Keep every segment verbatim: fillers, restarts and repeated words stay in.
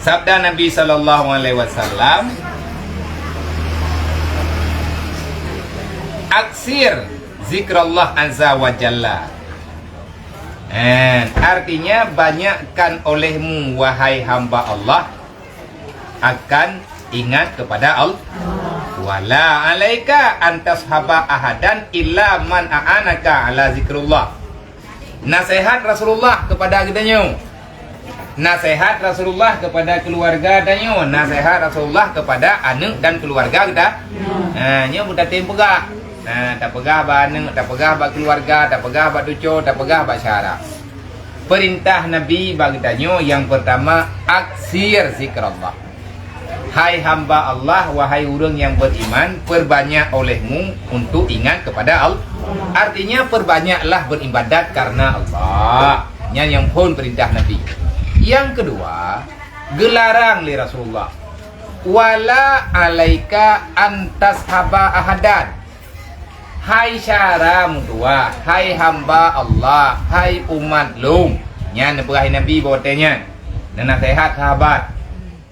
Sabda Nabi sallallahu alaihi wasallam, "Aksir zikrallah azza wa jalla." Eh, artinya, banyakkan olehmu, wahai hamba Allah, akan ingat kepada Allah. "Wala alaika antashaba ahadan illa man a'anaka ala zikrullah." Nasihat Rasulullah kepada geutanyoe. Nasihat Rasulullah kepada keluarga tanyoe. Nasihat Rasulullah kepada aneuk dan keluarga kita. Ha, nyoe buta tem peugah. Ha, tapeugah bak aneuk, tapeugah bak keluarga, tapeugah bak tuco, tapeugah bak syara. Perintah Nabi bak geutanyoe, yang pertama, aksir zikrallah. Hai hamba Allah, wahai ureuëng nyang beriman, perbanyak olehmu untuk ingat kepada Allah. Artinya, perbanyaklah beribadat karena Allah. Nyan nyang phon perintah Nabi. Yang kedua, geularang lé Rasulullah, "Wala alaika antashaba ahadan." Hai syara meutuah, hai hamba Allah, hai umat lôn. Nyan neupeugah Nabi bak watée nyan. Neunaseuhat sahabat.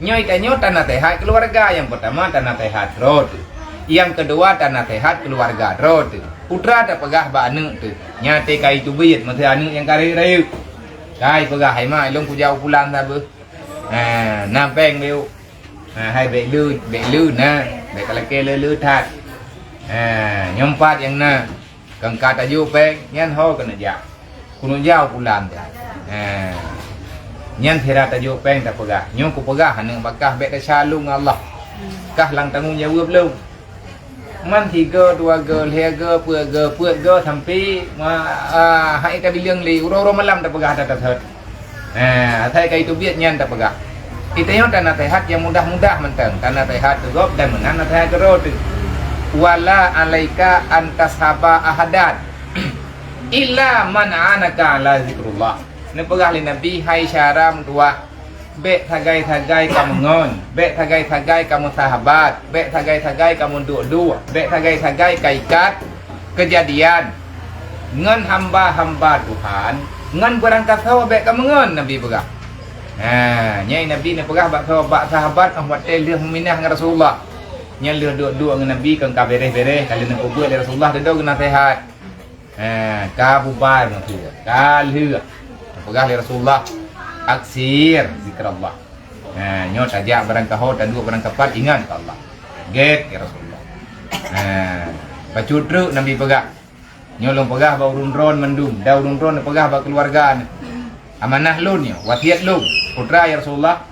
Nyoe tanyoe tanaseuhat keuluwarga, nyang peurtama tanaseuhat droe teuh. Nyang keudua tanaseuhat keuluwarga droe teuh. Putra tapeugah bak aneuk teuh. Nyan teuh ka jiteubiet meuteumé aneuk nyang ka rayeuk-rayeuk. Ka jipeugah, "Hai mak, lôn kujak u pulan sabe." Ha, na péng beu. Ha, hai bék le, bék le na, bék ka lakée le-le that. Ha, nyoe pat nyang na. Kang ka tajok péng, nyan ho keuneuk jak. Keuneuk jak u pulan teuh. Ha. Nyan sira tajok péng tapeugah. Nyoe kupeugah aneuk bak kah bék tasya lôn ngon Allah. Kah lam tanggong jaweueb lôn. Man sigoe, dua goe, lhée goe, peuet goe, peuet goe sampoe ma-, a, hai tabileueng lé uroe-uroe malam tapeugah that-that. Eh, asai ka jiteubiet nyan tapeugah. Geutanyoe tanaseuhat nyang mudah-mudah mantong, tanaseuhat keu gob dan meunan naseuhat keu droe teuh. "Wala alaika antashaba ahadan illa man a'anaka ala zikrullah." Neupeugah lé Nabi, "Hai syara meutuah, bék sagai-sagai kameungon, bék sagai-sagai kameusahabat, bék sagai-sagai kameuduk-duk, bék sagai-sagai kaikat keujadian ngon hamba-hamba Tuhan, ngon beurangkasoe bék kameungon," Nabi peugah. Ha, nyan Nabi neupeugah bak sahabat, bak sahabat óh watée lheueh meuminah ngon Rasulullah. Nyan lheueh duek-duek ngon Nabi kon ka béréh-béréh, ka lheueh neupeubuet lé Rasulullah, dudoe geunaseuhat. Ha, ka bubar meukeue, ka lheueh. Neupeugah lé Rasulullah, "Aksir zikrallah." Ha, nyoe tajak barangkaho, taduek barangkapat, ingat keu Allah. Gét ya Rasulullah. Ha, bacut treuk Nabi peugah. Nyoe lôn peugah bak ureuëng droen mandum, dan ureuëng droen neupeugah bak keuluwarga nyoe. Amanah lôn nyoe, wasiet lôn. Putra ya Rasulullah,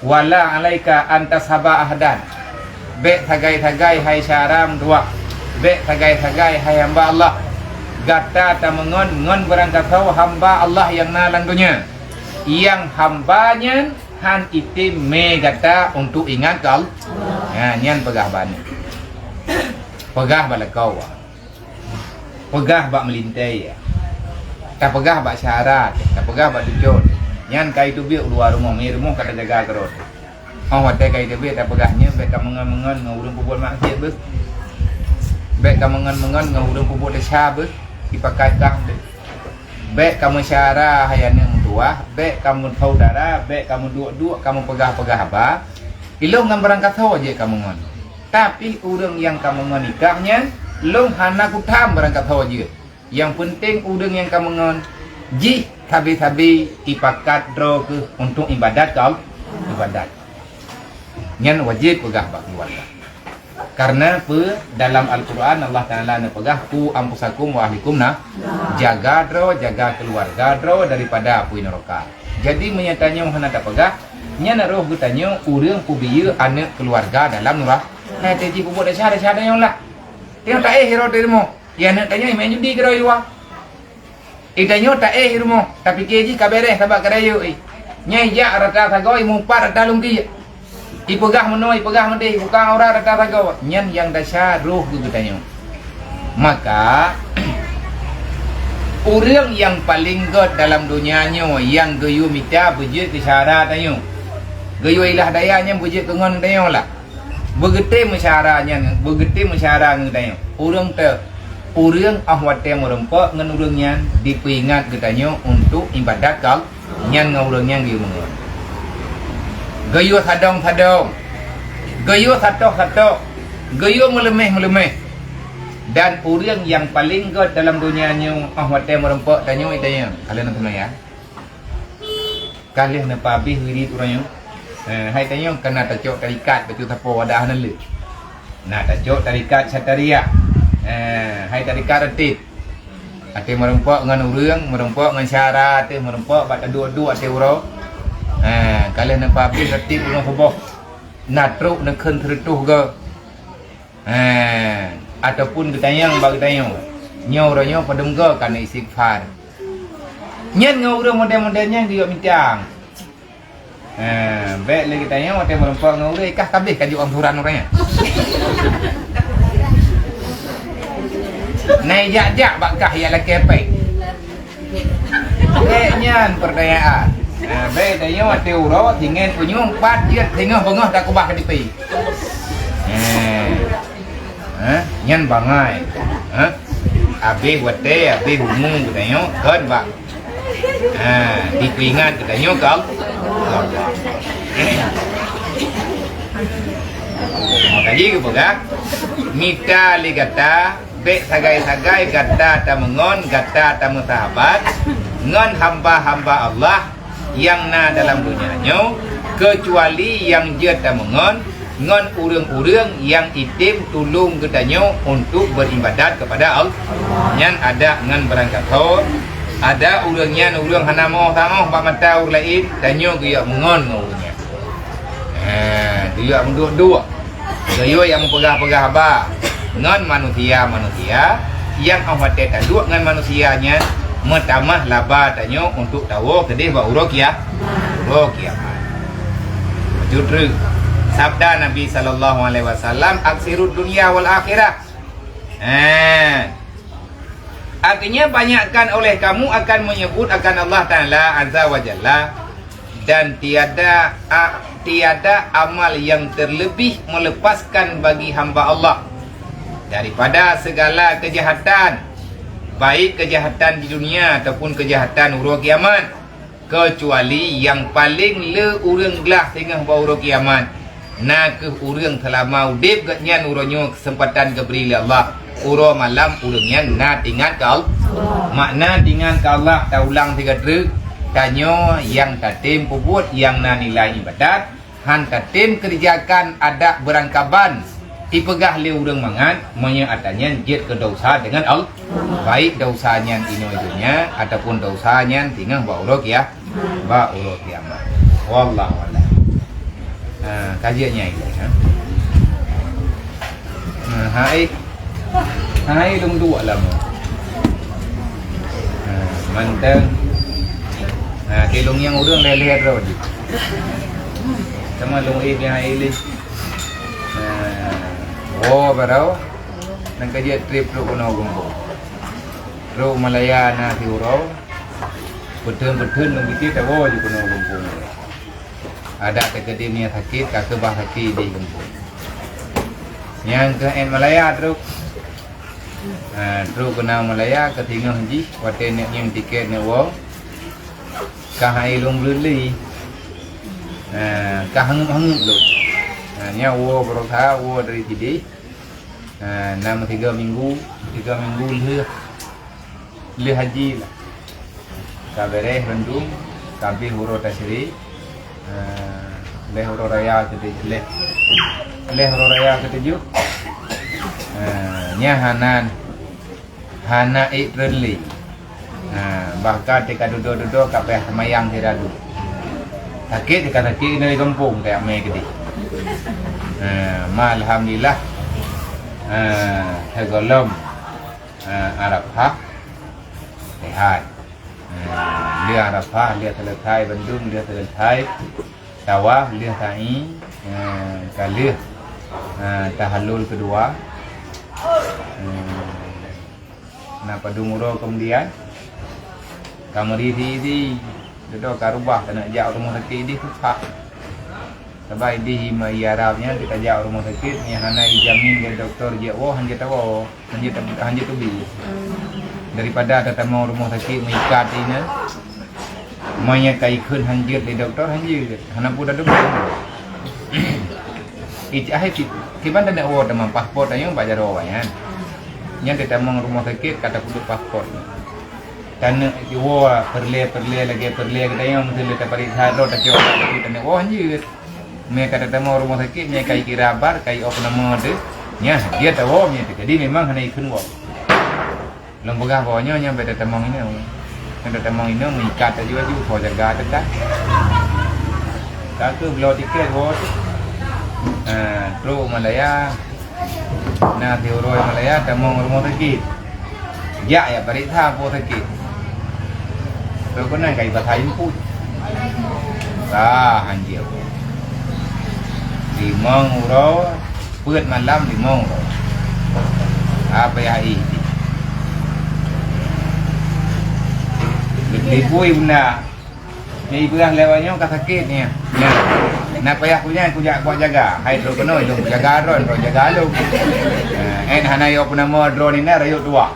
"Wala alaika antashaba ahadan." Bék sagai-sagai hai syara meutuah. Bék sagai-sagai hai hamba Allah. Gata tameungon ngon beurangkasoe hamba Allah nyang na lam donya. Nyang hamba nyan han item mé gata untuk ingat keu Allah. Ha, nyan peugah bak aneuk. Peugah bak lakoe. Peugah bak meulintée, ya. Tapeugah bak syara, tapeugah bak tuco. Nyan ka jiteubiet u luwa rumoh, mé rumoh ka tajaga keudroe. Óh watée ka jiteubiet tapeugah nyan, bék kameungon-meungon ngon ureuëng peubuet maksiet beuh. Bék kameungon-meungon ngon ureuëng peubuet desya beuh, ipakat kah beuh. Bék kameusyara hai aneuk meutuah, bék kameusaudara, bék kameuduek-duek, kameupeugah-peugah haba. Ilôn ngon beurangkasoe jeuet kameungon. Tapi ureuëng nyang kameungon nikah nyan, lôn hana kutam beurangkasoe jeuet. Nyang peunteng ureuëng nyang kameungon jih sabe-sabe ipakat droe keuh untuk ibadat keu Allah. Ibadat. Nyan wajéb peugah bak keuluwarga. Karena peue? Dalam Al-Quran Allah Taala neupeugah, "Qu anfusakum wa ahlikum na." Jaga droe, jaga keuluwarga droe daripada apui neuraka. Jadi meunyoe tanyoe hana tapeugah, nyan roh geutanyoe ureuëng peubiyeu aneuk keuluwarga dalam neuraka. Hai teuji peubuet desya-desya tanyoe lah. Tanyoe taéh roh di rumoh. Ya aneuk tanyoe main judi keudroe luwa. Itanyoe taéh i rumoh, tapike jih ka béréh sabab ka rayeuk i. Nyan ijak rata sagoe, imupat rata lungkiek. Ipeugah meunoe, ipeugah meudeh, ibuka aurat rata sagoe. Nyan nyang desya roh geutanyoe. Maka, ureuëng nyang paleng gét dalam donya nyoe nyang geuyue mita beujeuet keu syara tanyoe. Geuyue ilah daya nyan beujeuet keu ngon tanyoe lah. Beugeutem meusyara nyan, beugeutem meusyara ngon geutanyoe. Ureuëng te-, ureuëng óh watée meurumpok ngon ureuëng nyan dipeuingat geutanyoe untuk ibadat keu Allah, nyan ngon ureuëng nyan geuyue meungon. Geuyue sadong-sadong, geuyue satoh-satoh, geuyue meuleumeh-meuleumeh. Dan ureuëng nyang paleng gét dalam donya nyoe óh watée meurumpok tanyoe, tanyoe ka lheueh neupeumaya, ka lheueh neupabéh wirit uroe nyoe. Eh, hai tanyoe ka na tacok tarikat bacut sapo wadah hana le. Na tacok tarikat Syatariah. Eh, hai tarikat Ratib. Até meurumpok ngon ureuëng, meurumpok ngon syara, até meurumpok bak taduek-duek até uroe. Ha, ka lheueh neupabéh Ratib uroe suboh. Na trok neukheun seureutôh goe. Ha, ataupun geutanyong bak geutanyoe. Nyoe uroe nyoe padum goe ka neuistighfar. Nyan ngon ureuëng model-model nyan geuyue mintang. Ha, bék lé geutanyoe watée meurumpok ngon ureuëng, ikah kabéh ka jok angsuran ureuëng nyan. Nai jak-jak bak kah yak lakée péng. Bék nyan peurdayaan. Ha, bék tanyoe watée uroe singoh punyueng pat jeuet singoh beungoh takubah ka dipi. Ha. Ha? Nyan bangai. Ha? Abéh watée, abéh umu geutanyoe kon bak. Ha, dipeuingat geutanyoe keu Allah. Maka jih geupeugah, mita lé gata, bék sagai-sagai gata tameungon, gata tameusahabat ngon hamba-hamba Allah nyang na dalam donya nyoe, keucuali nyang jeuet tameungon ngon ureuëng-ureuëng nyang item tulông geutanyoe untuk beuribadat keupada Allah. Nyan adak ngon beurangkat thon, adak ureuëng nyan ureuëng hana meuoh-taoh bak mata ureuëng laén, tanyoe geuyue meungon ngon ureuëng nyan. Ha, geuyue meuduek-duek. Geuyue nyang meupeugah-peugah haba ngon manusia-manusia nyang óh watée taduek ngon manusia nyan meutamah laba tanyoe untuk tawoe keudeh bak uroe kia-, uroe kiamat. Bacut treuk sabda Nabi sallallahu alaihi wasallam, "Aksirud dunya wal akhirah." Ha. Artinya, banyakkan oleh kamu akan menyebut akan Allah Ta'ala Azza wa Jalla, dan tiada a-, tiada amal yang terlebih melepaskan bagi hamba Allah daripada segala kejahatan, baik kejahatan di dunia ataupun kejahatan uroe kiamat, keucuali nyang paleng le ureuëng glah singoh bak uroe kiamat, na kheueh ureuëng seulama udeb geuhnyan uroe nyoe keuseumpatan geubri lé Allah. Uroe malam ureuëng nyan na teuingat keu Allah. Makna teuingat keu Allah, taulang sigoe treuk, tanyoe nyang tatem peubuet nyang na nilai ibadat, han tatem keureujakan adak beurangkaban ipeugah lé ureuëng mangat, meunyoe atra nyan jeuet keu desya deungon Allah, baik desya nyan inoe donya ataupun desya nyan singoh bak uroe kia-, bak uroe kiamat. Wallahu a'lam. Ha, ka jeuet nyan ilée, ha. Ha, hai. Hai lôn duek lama. Ha, mantong. Ha, keu lôn nyang ureuëng lhée-lhée droe jih. Sama lôn éh nyang hai lé. Ha, woe baroe. Nang ka jeuet trép trok keunoe gampông. Trok Malaya na siuroe. Peutheun-peutheun lôn piké tawoe jih keunoe gampông. Adak teukeudi meunyoe sakét, ka keubah sakét di gampông. Nyang keu ét Malaya trok. Ha, trok keunoe Malaya keu singoh jih watée neuk ngieng tiket neuk woe. Ka hai lôn breueh lé. Ha, ka hangueb-hangueb lôn. Ha, nyan woe beureusaha woe dari sideh. Ha, na meusigoe minggu, sigoe minggu lheueh, lheueh haji lah. Ka beureh bandum, ka abéh uroe tasyrik, ha, lheueh uroe raya keutujoh, lheueh, lheueh uroe raya keutujoh. Ha, nyan hana, hana ék treun lé. Ha, bahkan teuka dudoe-dudoe ka payah seumayang sira duek. Sakét teuka sakét keunoe di gampông tajak mé keudeh. Ha, ma alhamdulillah. Ha, sigohlom, ha, Arafah sehat. Ha, lheueh Arafah, lheueh seuleusai bandum, lheueh seuleusai tawaf, lheueh sa'i, ha, ka lheueh, ha, tahallul keudua. Ha, Na padum uroe keumudian, ka meuri si-si, dudoe ka rubah, keuneuk jak u rumoh sakét ideh susah. Sabab ideh i ma-, i Arab nyan, tajak u rumoh sakét, nyang hana ijamin lé dokto jeuet woe, hanjeuet tawoe, hanjeuet ta-, hanjeuet teubi. Daripada tatamong u rumoh sakét meuikat inan, Meunyoe ka ikheun hanjeuet lé dokto, hanjeuet. Hana peue tadeungoe. Ijak hai cit, kiban taneuk woe tamong paspor tanyoe bak jaroe awaknyan. Nyan tatamong rumoh sakét ka tapeuduek paspor. Taneuk woe peureulèe-peureulèe lagèe peureulèe geutanyoe meuteuleu tapareksa droe tacok taneuk woe hanjeuet. Mé ka tatamong rumoh sakét, mé ka ikira bar, ka iôh nama teuh. Nyan hanjeuet tawoe mé teuh. Jadi memang hana ikheun woe. Lôn peugah bahwa nyoe nyang bèk tatamong inong. Nyang tatamong inong meuikat aju-aju, soe jaga teuka. Ka keuh bloe tiket woe teuh. Ha, trok u Malaya. Na siuroe Malaya tamong rumoh sakét. Jak ya pareksa peue sakét. Trok keunan kai basa imput. Ka hanjeuet. Limong uroe Peuet malam limong uroe. Apa yah i? Libui bunda. Ni ibrah lewat nyoe ka sakét ni. Nah, na payah kunyai kujak kuat jaga. Hai droe keunoe, lôn jaga droe, droe jaga lôn. Nah, en hana yo pun nama droe ni na rayeuk tuah.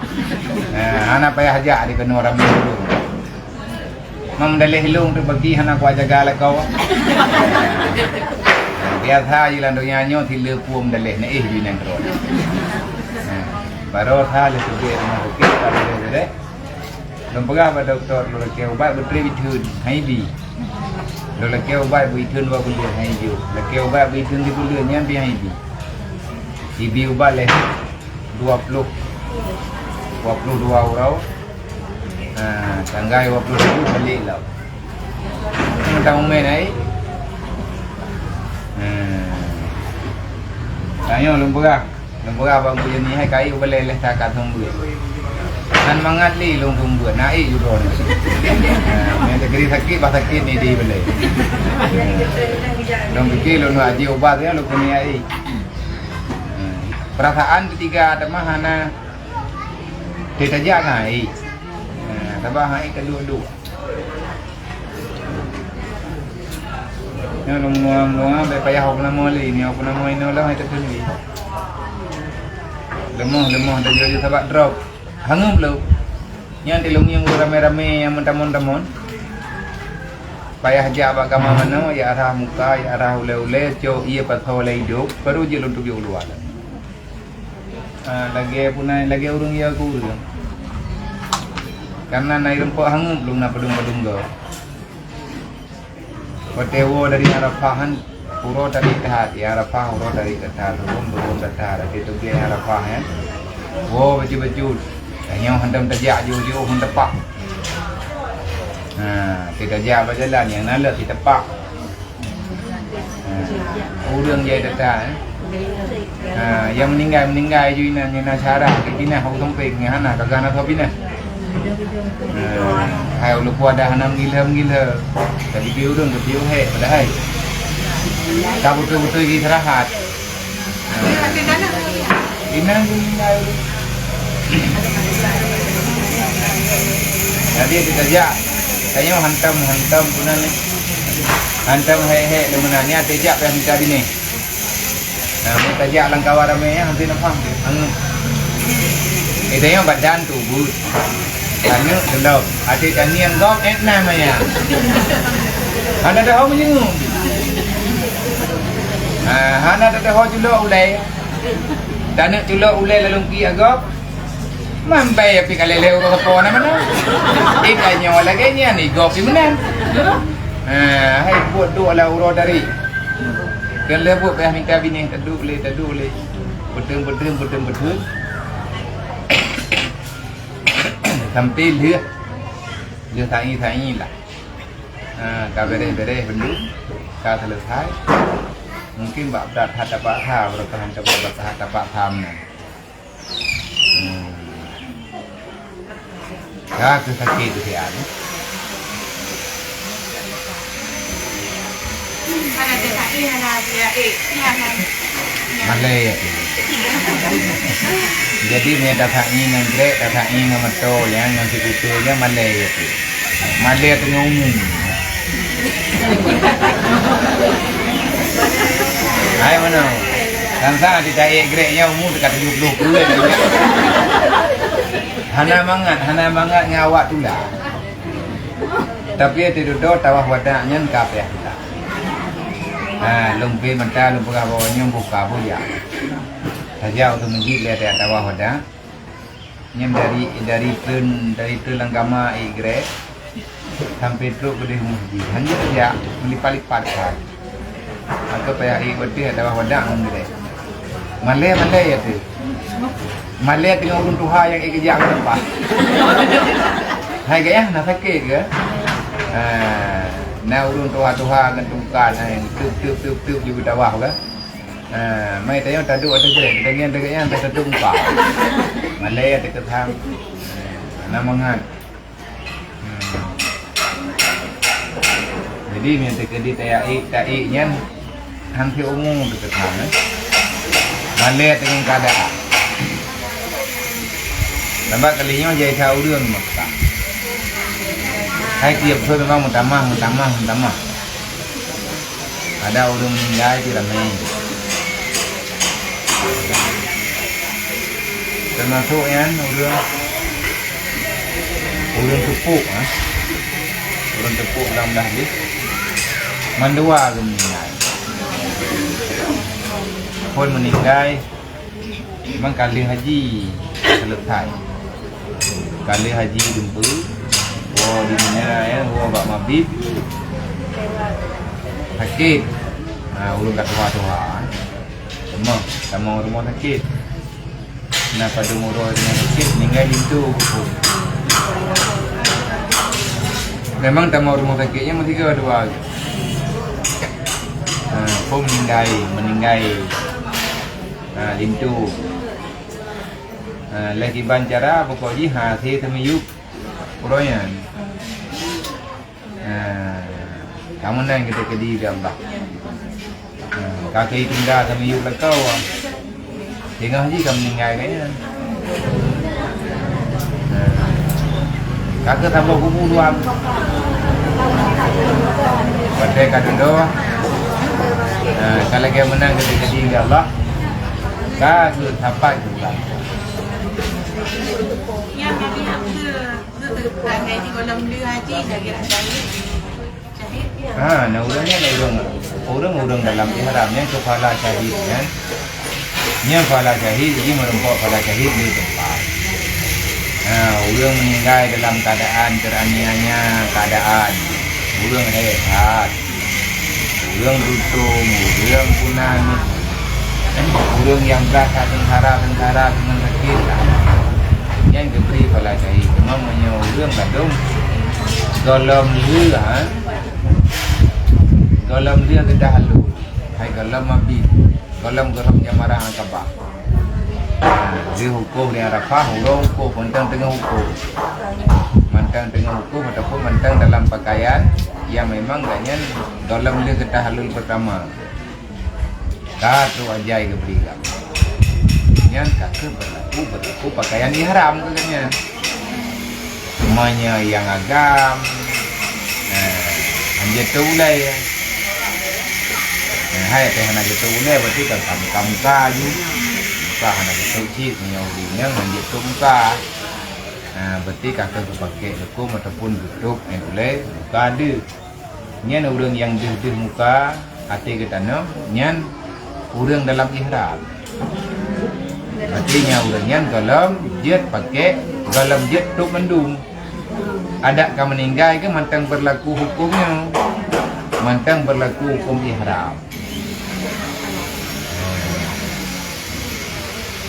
Nah, hana payah jak di keunoe ramé dulu. Meudaleh lôn teubagi hana kuat jaga lakoe. Biasa je lam donya nyoe sileue peue meudaleh neuéh ju inan keudroe. Ha, baroe sa lheueh teubit rumoh sakét ka beureh-beureh. Lôn peugah bak dokto lôn lakée ubat beutrép itheun, han ibi. Lôn lakée ubat beu itheun dua buleuen, han ibi. Lakée ubat beu itheun sibuleuen nyan pih han ibi. Ibi ubat lé. Dua ploh, dua ploh dua uroe. Ha, tanggai dua ploh tujoh balek lom. Nyoe ta umén ai. Ha. Tanyoe lôn peugah, lôn peugah bak Guyuni hai kai ubalek leh takat seumeubeuet. Han mangat lé lôn seumeubeuet, na ék ju droeneuh. Ha, nyang teukeuri sakét, bah sakét ni di balek. Lôn pike lôn aji ubat nyoe lôn keuneuk ai. Hmm. Perasaan keutiga teuma hana teutajak ngai. Hmm, sabab hai ka duek-duek. Nyoe lôn mua-mua bèk payah hok nama lé, ni hok nama inoe lom hai teuteundi. Leumoh-leumoh tajak-jak sabab drop. Hangeum lom. Nyan di lôn ngieng ramé-ramé nyang meutamon-tamon. Payah jak bak kama manoe, ya arah muka, ya arah ulèe-ulèe, cok ié pasoe lé idop, baru jeuet lôn teubiet u luwa lom. Ah, lagèe punai, lagèe ureueng ya keu ureueng. Karena na ireumpok hangeum lôn na padum-padum goe. Watèe woe dari Arafah han, uroe tarék that, di Arafah uroe tarék that, rukon-rukon that, até teubiet Arafah nyan. Woe bacut-bacut. Tanyoe hantom tajak jiôh-jiôh ngon tapak. Ha, até tajak bak jalan nyang na leuet sitepak. Ha, ureueng jai that, eh. Ha, nyang meuninggai, meuninggai ju inan, nyang na syarah, di Pinah, u Sompeng, nyang hana, ka hana soe Pinah. Ha, hai ulôn kuat dah hana meugila-meugila. Tapi pi ureueng, tapi uhek, padahai. Ka beutôi-beutôi istirahat. Ha. Inan meuninggai. Jadi, kita jak. Tanyoe hantom, hantom, guna ni. Hantom hek-hek, di mana ni, até jak, payah mita binéh. Nah, mun tajak lam kawan ramé nyan, hase nafah, angeuk. Eh, tanyoe badan tubuh. Aneuk delok, até tanieng gob, eh, na maya. Hana taho meunyeungeuk. Ah, hana taho culok ulèe. Taneuk culok ulèe lalong ki agop. Mambai api ka lé-lé ureueng sapo na meunan. Eh, tanyoe lagèe nyan, igob pi meunan. Ha, hai buet duek lam uroe dari. Keu lheueh buet payah mita binéh, taduek lé, taduek lé. Beuteueng, beuteueng, beuteueng, beuteueng. Sampai lheueh, lheueh sa'i-sa'i lah. Ha, ka bèrèh-bèrèh bandum, ka seuleusai. Mungkin bak brat that tapaksa, brat that tapaksa meunan. Hmm. Ka keu sakét keu siat. Malèe ya tu. Jadi, meunan tasa'i ngon grek, tasa'i ngon moto, ya, ngon sikutu, ya, malèe ya tu. Malèe teungoh umum. Hai, meunan. Kan sa di taék grek nyan umur dekat tujuh puluh puluh. Hana mangat, hana mangat ngon awak tulah. Tapi ata dudoe tawaf wada' nyan ka payah kita. Ha, lôn pih mata lôn peugah bahwa nyoe buka bujang. Saja untuk meujieb lé ata tawaf wada'. Nyan dari, dari treun, dari treun lam kama ék grek sampai trok keudeh masjid. Hanya saja melipat-lipat kan. Maka payah ék beuteh ata wada' ngon grek. Malée-malée ya tu. Malée teungoh ureuëng tuha nyang ék geujak ngon leupah. Hai gaya na sakét ke? Ha, na ureuëng tuha-tuha ngon tungkat hai tup tup tup tup jigu tawaf ke? Ha, mai tanyoe taduek ateueh jreh, tangieng deungon nyan tateutup muka. Malée teukeusam. Na mangat. Hmm. Jadi meunyoe teukeudi taék, taék nyan han teuumu teukeusam, eh. Malée teungoh keadaan. Sabab kali nyoe jai sa ureuëng Mekah. Hai tiep phon memang meutamah, meutamah, meutamah. Ada ureuëng meninggai di ramai. Termasuk nyan ureuëng, ureuëng tupuk, ha? Ureuëng tupuk lam dah di mandua ureuëng meninggai. Phon meninggai, memang ka lheueh haji selesai. Ka lheueh haji dumpeue, woe di Mina, ya, woe bak mabit. Sakét. Ha, ureuëng ka tuha-tuha. Teuma, tamong rumoh sakét. Na padum uroe rumoh sakét, ninggai linto. Memang tamong rumoh sakét nyan meusigoe dua. Ha, phon meninggai, meninggai. Ha, linto. Ha, lheueh kiban cara pokok jih hase teumiyueb uroe nyan. Ha, ka meunan kita keudi di Allah. Ha, ka keu tungga teumiyueb lakoe. Teungoh jih ka meninggai gaya. Ha, ka keu saboh kubu dua. Padahai ka dudoe. Ha, ka lagée meunan kita keudi di Allah. Ka keu sapat kubu. Nyang Nabi Hamzah, Hamzah teuka ngai di gohlom lheueh haji, lagi syahid. Syahid, ya. Ha, na ureuëng nyan ureuëng, ureuëng, ureuëng dalam ihram nyan keu pahala syahid nyan. Nyan pahala syahid, jih meureumpok pahala syahid di teumpat. Ha, ureuëng meninggai dalam keadaan teraniaya keadaan. Ureuëng sehat. Ureuëng tutong, ureuëng punan, ureuëng nyang brat that seungsara-seungsara deungon sakét, nyan geubri pahala syahid. Cuma meunyoe ureuëng ladôm gohlom lheueh, ha? Gohlom lheueh geudah lheueh, hai gohlom mabit, gohlom gohlom jamarah Aqabah. Di huköm di Arafah, uroe huköm, mantong teungoh huköm. Mantong teungoh huköm ataupun mantong dalam pakaian yang memang gobnyan gohlom lheueh geutahallul pertama. Ka trok ajai geubri gam. Nyan ka keuh berlaku, berlaku pakaian ihram keu gobnyan. Meunyoe nyang agam, eh, hanjeuet teuh ulée. Eh, hai teuh hana geuteuh ulée, berarti ka muka-muka ju. Muka hana geuteuh cit, meunyoe ureuëng nyang hanjeuet teuh muka. Eh, berarti ka keuh geupakée huköm ataupun geutôb ngon ulée muka deuh. Nyan ureuëng nyang deuh-deuh muka até geutanoh, nyan ureuëng dalam ihram. Berarti nyan ureuëng nyan gohlom jeuet pakée, gohlom jeuet tôb mandum. Adak ka meuninggai keuh mantong berlaku huköm nyoe, mantong berlaku huköm ihram.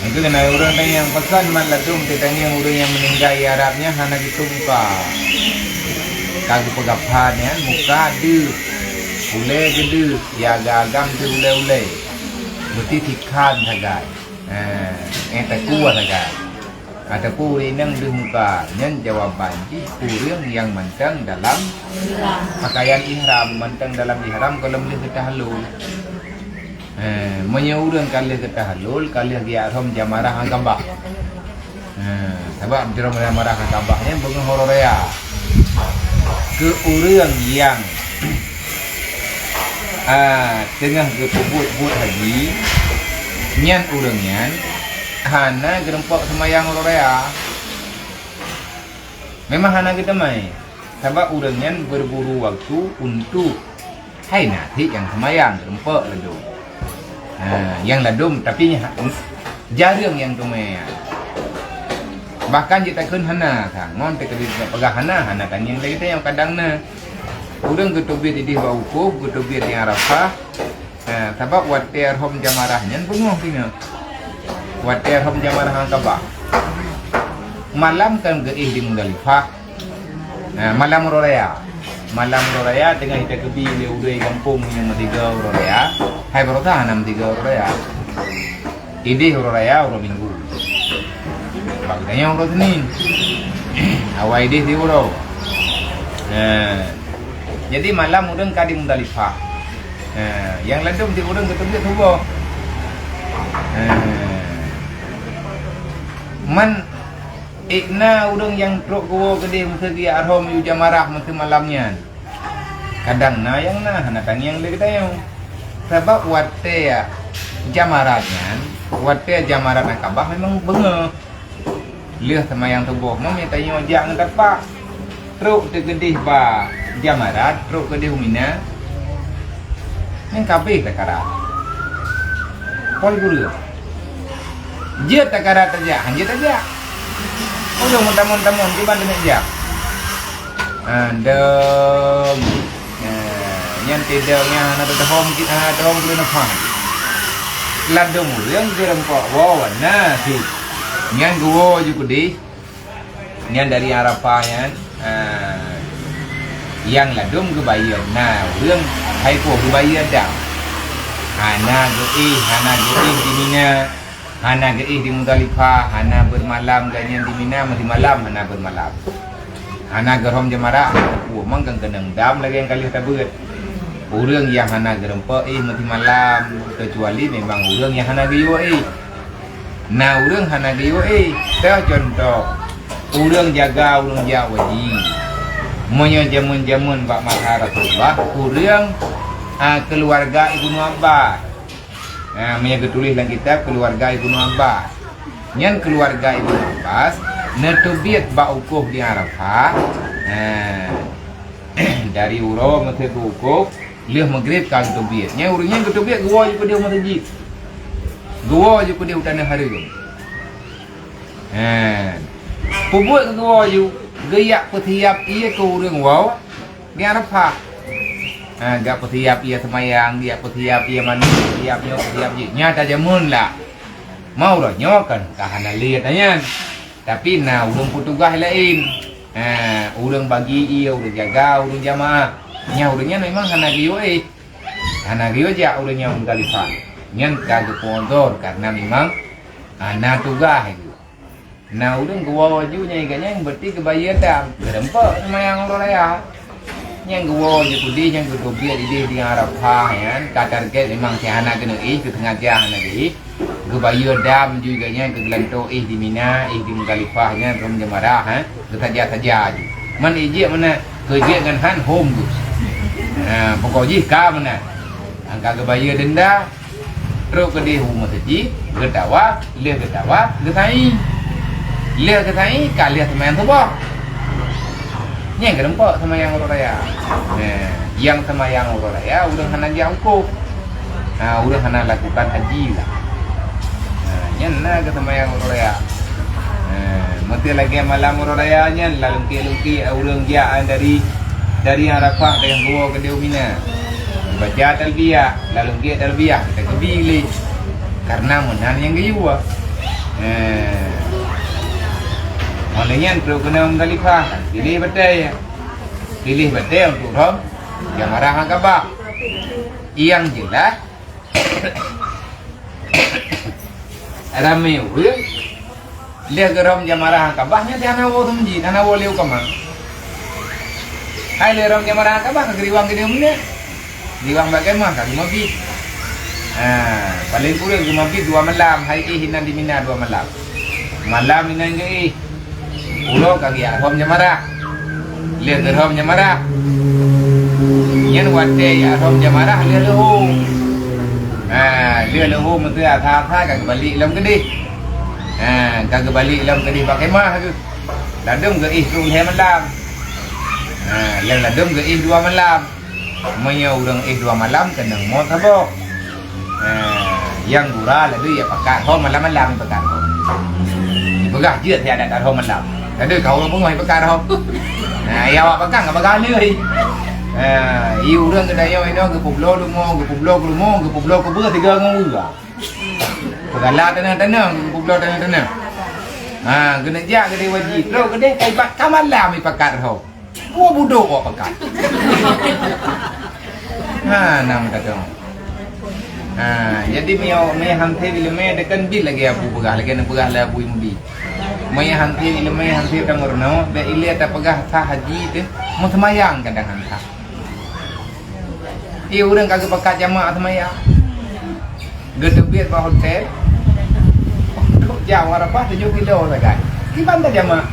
Mungken na ureuëng tangieng pakon mat ladôm teutangieng ureuëng nyang meuninggai di Arab nyan hana geutôb muka. Ka geupeugah pha nyan muka deuh, ulée geudeuh, ya agam-agam deuh ulée-ulée. Meusti sikhan sagai. Eh, eh, takuah sagai. Ataupun ureuëng inong deuh muka, nyan jawaban jih ureuëng nyang mantong dalam pakaian ihram, mantong dalam ihram gohlom lheueh geutahallul. Eh, meunyoe ureuëng ka lheueh geutahallul, ka lheueh geuihram jamarah Aqabah. Eh, sabab jamarah Aqabah nyan beungoh uroe raya. Keu ureuëng nyang, ah, teungoh geupeubuet buet haji, nyan ureuëng nyan hana geureumpok seumayang uroe raya. Memang hana geuteumé. Sabab ureuëng nyan beuburu waktu untuk hai na cit nyang seumayang, reumpok ladôm. Ha, nyang ladôm, tapi nya-, jareueng nyang teumé. Bahkan jeuet takheun hana, ka ngon teukeudi peugah hana, hana tangieng lé geutanyoe kadang na. Ureuëng geuteubiet idéh bak wukuf, geuteubiet di Arafah, ha, sabab watée rhom jamarah nyan beungoh singoh. Watée rhom jamarah Aqabah. Malam kan geuéh di Muzdalifah. Ha, malam uroe raya. Malam uroe raya teungoh ita keubi lé ureuëng gampông nyang meusigoe uroe raya. Hai baroesa hana meusigoe uroe raya. Idéh uroe raya uroe Minggu. Bak geutanyoe uroe Senin. Awai idéh di uroe. Ha. Jadi malam ureuëng ka di Muzdalifah. Ha, nyang ladôm di ureuëng geuteubiet suboh. Ha. Man Ék na ureuëng nyang trok geuwoe keudéh meuseuti Arhom yue jamarah meuseu malam nyan. Kadang na nyang na, hana tangieng lé geutanyoe. Sabab watée jamarat nyan, watée jamarat Aqabah memang beungoh. Lheueh seumayang suboh, meunyoe tanyoe jak ngon tapak. Trok teukeudéh bak jamarat, trok keudéh u Mina. Nyan ka abéh takarat. Poi gureueng. Jeuet takarat tajak, han jeuet tajak. Ulôn meutamong-tamong kiban teungoh jak. Adem. Nah, nyan tidong nyan hana teuhom, hana teuhom gureueng nafah. Ladôm ureueng geureumpok woe na cit. Nyan geuwoe ju keudéh. Nyan dari Arafah nyan, ah, nyang ladôm geubayeue na ureueng hai po geubayeue dam. Hana geuéh, hana geuéh di Mina, hana geuéh di Muzdalifah, hana beureumalam gobnyan di Mina, meusimalam hana beureumalam. Hana geurhom jamarah, hana peue, mangkang keunong dam lagée nyang ka lheueh tabeuet. Ureueng nyang hana geureumpok éh meusimalam, keucuali memang ureueng nyang hana geuyue éh. Na ureueng hana geuyue éh. Teuh cuntoh, ureueng jaga ureueng jak haji. Meunyoe jameun-jameun bak masa Rasulullah, ureueng, a, keuluwarga Ibnu Abbas. A, meunyoe geutuléh lam kitab keuluwarga Ibnu Abbas. Nyan keuluwarga Ibnu Abbas neuteubiet bak wukuf di Arafah. A, dari uroe meuseu keu wukuf, lheueh Maghrib ka geuteubiet. Nyan ureueng nyan geuteubiet geuwoe ju keudéh u meuseujid. Geuwoe ju keudéh u Tanoh Hareuem. Ha. Peubuet keu geuwoe ju, geujak peusiab ié keu ureueng woe di Arafah. Ha, geujak peusiab ié seumayang, geujak peusiab ié mandi, peusiab nyoe, peusiab jih. Nyan tajameun lah. Ma uroe nyoe kan ka hana lé nyan. Tapi na ureueng peutugaih laén. Ha, ureueng bagi ié, ureueng jaga, ureueng jamaah. Nyan ureueng nyan memang hana geuyue éh. Hana geuyue jak ureueng nyan u Muzdalifah. Nyan ka geupeuudhor kareuna memang hana tugaih geuh. Na ureueng geuwoe ju nyan, gobnyan berarti geubayeue dam, geureumpok seumayang uroe raya. Nyang geuwoe ju keudéh, nyang geuteubiet idéh di Arafah nyan ka target memang si hana keuneuk éh, geusengaja hana geuéh. Geubayeue dam ju gobnyan keu geulantoe éh di Mina, éh di Muzdalifah nyan rhom jamarah, ha. Geusaja-saja ju. Man éh jeuet meunan, keu jeuet ngon han hom geuh. Ha, pokok jih ka meunan. Angka geubayeue denda, trok keudéh u meuseujid, geutawaf, lheueh geutawaf, geusa'i. Lheueh geusa'i, ka lheueh seumayang suboh. Nyan geureumpok seumayang uroe raya. Nah, nyang seumayang uroe raya, ureueng hana jak wukuf. Ha, ureueng hana lakukan haji lah. Ha, nyan na geuseumayang uroe raya. Ha, meuseu lagée malam uroe raya nyan, lalungkek-lungkek ureueng jak dari, dari Arafah dan geuwoe keudéh u Mina. Baca talbiyah, lalungkek talbiyah, kita keubi lé. Karena meunan nyang geuyue. Ha. Oleh nyan trok keunoe Muzdalifah, piléh batée. Piléh batée untuk rhom jamarah Aqabah. Nyang jeulaih, ramé ureueng lheueh geurhom jamarah Aqabah nyan hana woe u meuseujid, hana woe lé u kemah. Hai lheueh rhom jamarah Aqabah ka geuriwang keudéh u Mina. Geuriwang bak kemah ka geumabit. Ha, paléng kureueng geumabit dua malam, hai éh inan di Mina dua malam. Malam inan geuéh. Uroe ka geujak rhom jamarah. Lheueh geurhom jamarah. Nyan watée jak rhom jamarah lheueh leuhô. Ha, lheueh leuhô meuseu asa-asa ka geubalek lom keudéh. Ha, ka geubalek lom keudéh bak kemah geuh. Ladôm geuéh trok lhée malam. Ha, Ha, nyang ladôm geuéh dua malam. Meunyoe ureuëng éh dua malam, keunong mot saboh. Ha, nyang gura laju ya pakat ho malam-malam pakat ho. Peugah jeuet ya adat ho malam. Laju kau ureuëng beungoh pakat ho. Ha, ya awak pakat nggak bakal lé. Ha, i ureuëng geutanyoe inoe geupubloe lumo, geupubloe keu lumo, geupubloe keu beureuh tiga ngon ureuëng. Peugala tanah-tanah, geupubloe tanah-tanah. Ha, geuneuk jak geude wajib. Trok geude kaibat ka malam ipakat ho. Dua budok awak pakat. Ha, nam tatong. Ha, jadi miyau meh hanté bileme dekan bil lagi abu peugah, lagi aneuk peugah lah abu imudi. Meh hanté bileme hanté tamurno, bek ile tapeugah sah haji tu, meusemayang kadang hantar. Iya ureuëng ka geupakat jamak seumaya. Geuteubiet bak hotel. Untuk jam Arafah tujoh kilo sagai. Kiban ka jamak.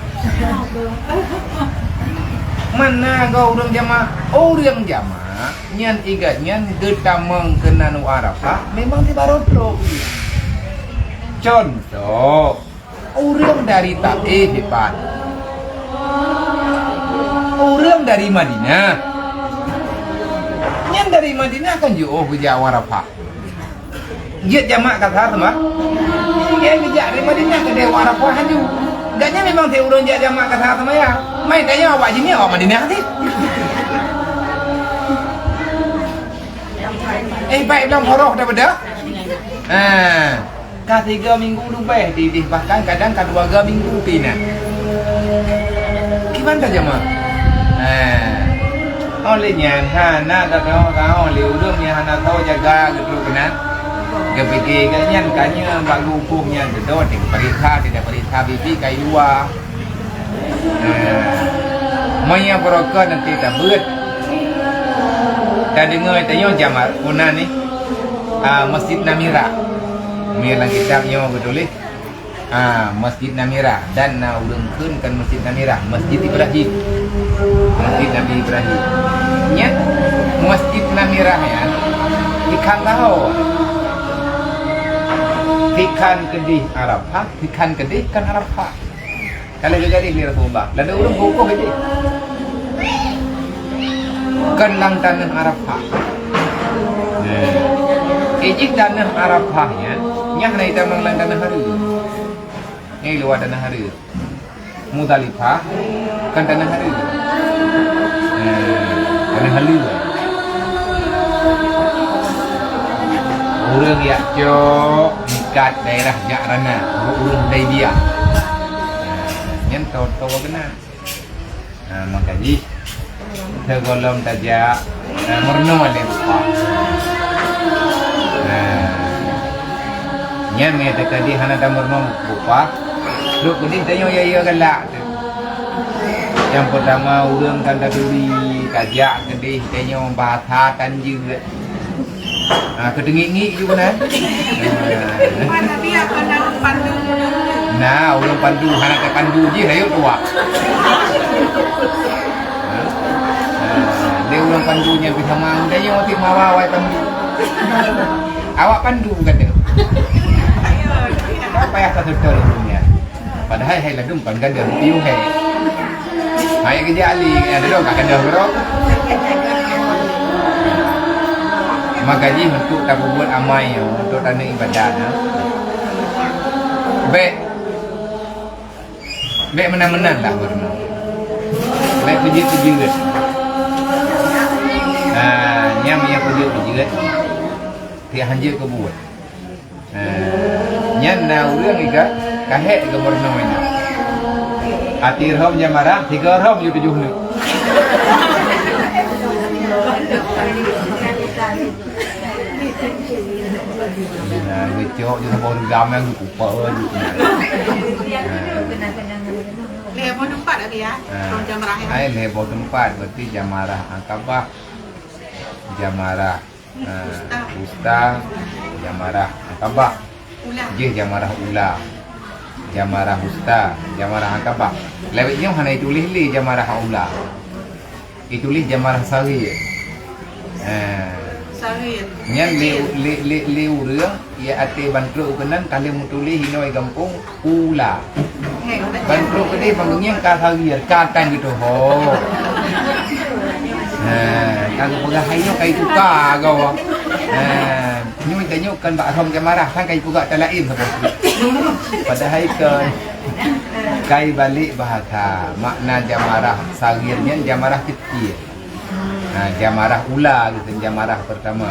Mana go ureuëng jamak? Ureuëng jamak nyan igat nyan geutamong keunan u Arafah memang sibaroe trok. Contoh, ureuëng dari Taif ipat. Ureuëng dari Madinah. Nyan dari Madinah kan jiôh geujak Arafah. Jeuet jamak kasa teuma. Nyan geujak dari Madinah keudeh Arafah haju. Gaknyan memang si ureuëng jak jamak kasa teuma ya. Mai tanya awak jini awak Madinah sih. Eh, baik bilang horoh dah beda. Ha. Ka tiga minggu leubeh didih, bahkan kadang ka dua ga minggu pih na. Kiban ka jamak? Ha. Oleh nyan hana tataho-taho lé ureuëng nyang hana tho jaga geutrok keunan. Geupike gobnyan ka nyoe bak geuhuköm nyan geudong, dipeuriksa, dipeuriksa bibi ka i luwa. Meunyoe barokon nanti tabeuet, tadeungoe tanyoe jamak puna ni, ah, Masjid Namirah. Meunyoe lam kitab nyoe geutuléh, ah, Masjid Namirah, dan na ureuëng kheun kan Masjid Namirah, Masjid Ibrahim. Masjid Nabi Ibrahim. Nyan Masjid Namirah nyan dikhan tahu. Dikhan keudeh Arafah, dikhan keudeh kan Arafah. Ka lheueh geugadeh lé Rasulullah, ladôm ureuëng bungkôh jih. Kon lam taneuh Arafah. Nah, ijih taneuh Arafah nyan, nyan hana itamong lam taneuh hareuem. Nyan luwa taneuh hareuem. Muzdalifah kon taneuh hareuem. Nah, taneuh hareuem. Ureuëng jak cok mikat daerah Ja'rana, ureuëng Hudaibiyah. Nyan tho-tho beuna. Ha, maka jih sigohlom tajak, ha, meurunoe lé bupah. Ha. Nyan meunyo teuka jih hana tameurunoe bupah, trok keudeh tanyoe ya-ya galak tu. Nyang peurtama ureuëng kan taturi tajak keudeh tanyoe bahasa tan jeuet. Ah, keuteungik-ngik ju keunan. Nah, ureuëng pandu hana tapandu jih rayeuk tuha. Nah, lé ureuëng pandu nyan pih sama, nyoe ti mawa awai pandu. Awak pandu kata. Apa yang kata betul dunia? Padahai hai ladum pan gadoh piu hai. Hai geujak ali, ya, dulu ka gadoh bro. Maka jih untuk tapubuet amai nyoe, untuk tanyoe ibadat nyoe. Bèk, bèk meunan-meunan lah bro. Bèk peujeuet-peujeuet. Nah, nyang nyang peujeuet-peujeuet. Tiak hanjeuet keu buet. Nah, nyan na ureuëng iga kahek geumeurunoe nyan. Até rhom jamarah, tiga rhom ju tujoh neuk. Nah, geucok ju saboh rugam nyang geukupa ju. Nah. Lhèe boh teumpat tadi ya, nah. Rhom jamarah ya. Ai lhèe boh teumpat, berarti jamarah Aqabah, jamarah Ha, wusta, jamarah Aqabah. Jih jamarah ula. Jamarah wusta, jamarah Aqabah. Lawét nyoe hana ituléh lé jamarah ula. Ituléh jamarah saghir. Ha. Nyan lé, lé, lé, lé ureuëng, ya até ban trok keunan ka lheueh meutuléh inoe gampông. Ula. Ban trok keudeh ban geungieng ka saghir, ka tan geutuho. Ha, ka geupeugah hai nyoe kai tuka goe. Ha, nyoe tanyoe kon bak rhom jamarah, kan kai peugah ata laén saboh. Padahai kon kai balik bahasa. Makna jamarah saghir nyan jamarah kecil. Ha, jamarah ula gitu, jamarah pertama.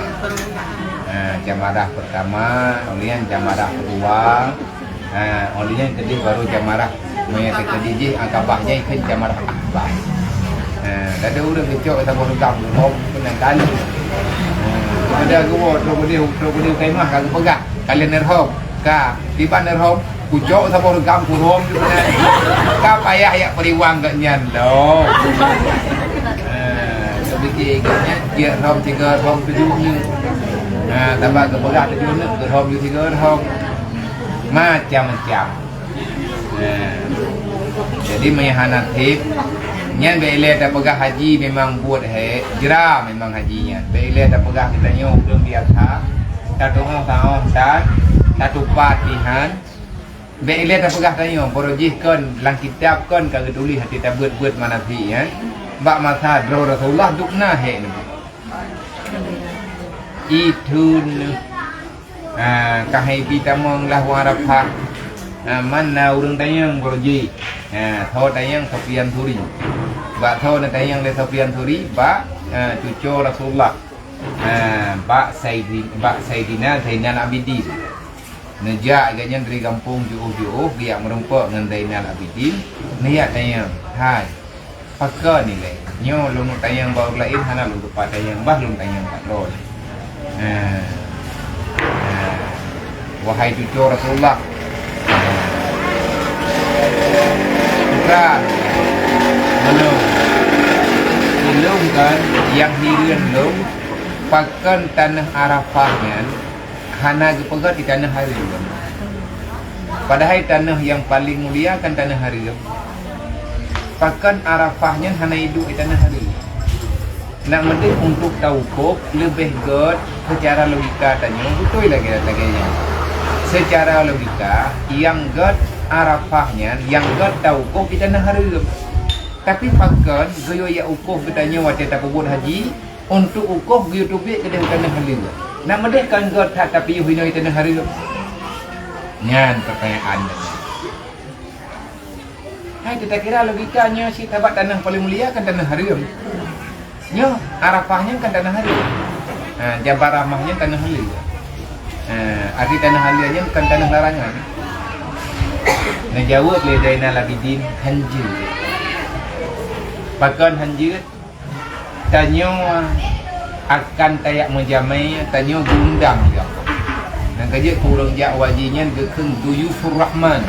Ha, jamarah pertama, kemudian jamarah kedua. Ha, óh lheueh nyan keudeh baru jamarah, meunyo teukeudeh jih Aqabah nyan ikheun jamarah Aqabah. Ha, ladôm ureueng geucok saboh reugam rhom keunan kali. Ha, pada geuwoe trok keudeh, trok keudeh kheimah ka geupeugah, ka lheueh neurhom. Ka, kiban neurhom, kucok saboh reugam kurhom keunan. Ka payah yak peuriwang geuh nyan lom. Ha, teupike geuh nyan, jeuet rhom tiga rhom tujoh neuk. Ha, tambah geupeugah tujoh neuk, geurhom ju tiga rhom. Macam-macam. Nah, jadi meunyo hana tiep, nyan bèk ilèe tapeugah haji memang buet hék, jra memang haji nyan. Bèk ilèe tapeugah geutanyoe ureueng biasa, tatu'oh taoh tan, tatupat tihan. Bèk ilèe tapeugah tanyoe, barô jih kon lam kitab kon ka geutuléh até tabeuet-beuet manasik nyan. Bak masa droe Rasulullah dum na hék nyan. Itu nyoe. Ha, ka hai pih tamong lam Arafah. Ha, man na ureueng tanyong barô jih. Ha, tho tanyong Sufyan Tsauri. Bak tho na tanyong lé Sufyan Tsauri, bak, ha, cuco Rasulullah. Ha, bak Saidi-, bak Saidina Zainal Abidin. Neujak gobnyan dari gampông jiôh-jiôh, geujak meurumpok ngon Zainal Abidin, neujak tanyong, "Hai, pakon ilèe? Nyoe lôn tanyong bak ureueng laén, hana lôn tupat tanyong, bah lôn tanyong bak droe." Ha. Ha. Wahai cuco Rasulullah. Ha. Putra, meunyoe ulôn kan nyang hireuen lôn, pakon tanoh Arafah nyan hana geupeugöt di tanoh hareuem. Padahai tanoh nyang paleng mulia kan tanoh hareuem. Pakon Arafah nyan hana iduek di tanoh hareuem? Nak meudeh untuk tawukuf leubeh göt seucara logika tanyoe, beutôi lagèe, lagèe nyan. Seucara logika, nyang göt Arafah nyan, nyang göt tawukuf di tanoh hareuem. Tapi pakon geuyue jak wukuf geutanyoe watèe tapeubuet haji, untuk wukuf geuyue teubiet keudeh u tanoh hareuem. Nak meudeh kan göt that tapiôh inoe i tanoh hareuem? Nyan peutanyaan. Hai, teutakira logika nyoe cit, sabab tanoh paleng mulia kan tanoh hareuem. Nyoe Arafah nyan kan tanoh hareuem. Ha, Jabal Rahmah nyan tanoh halal. Ha, arti tanoh halal nyan bukan tanoh larangan. Neujaweueb lé Zainal Abidin, hanjeuet. Pakon hanjeuet? Tanyoe akan tajak meujamé, tanyoe geuundang lé Allah. Nyang ka jeuet keu ureueng jak haji nyan geukheun duyufur Rahman.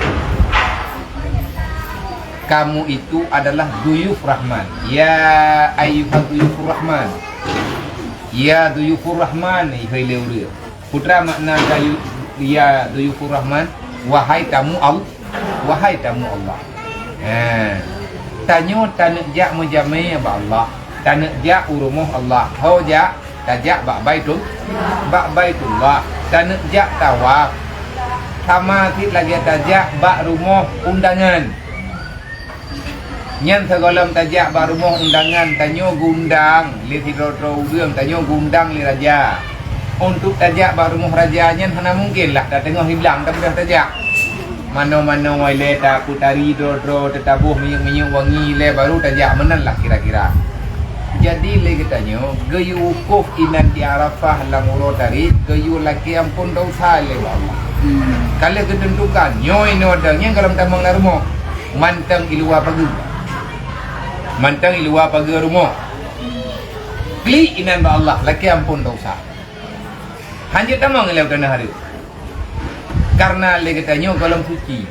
Kamu itu adalah duyuf Rahman. Ya ayyuha duyufur Rahman. Ya duyufur Rahman, hai lé ureueng. Peue makna kayu, ya duyufur Rahman, wahai tamu Al-, wahai tamu Allah. Ha. Tanyoe taneuk jak meujamé bak Allah, taneuk jak u rumoh Allah. Ho jak, tajak bak Baitul-, bak Baitullah, taneuk jak tawaf. Sama cit lagèe tajak bak rumoh undangan. Nyan sigohlom tajak bak rumoh undangan, tanyoe geuundang lé sidroe-droe ureueng, tanyoe geuundang lé raja. Untuk tajak bak rumoh raja nyan hana mungken lah, tateungoh hiblang tapeugah tajak. Manoe-manoe ilèe tapeutari droe-droe, tataboh minyeuk-minyeuk wangi ilèe baru tajak, meunan lah kira-kira. Jadi lé geutanyoe geuyue wukuf inan di Arafah lam uroe tarek, geuyue lakèe amphon desya lé Allah. Hmm. Ka lheueh geuteuntukan, nyoe inoe dang nyan gohlom tamong lam rumoh. Mantong i luwa pageue. Mantong i luwa pageue rumoh. Klik inan bak Allah, lakèe amphon desya. Hanjeuet tamong ilèe u tanoh hareuem. Karena lé geutanyoe gohlom suci.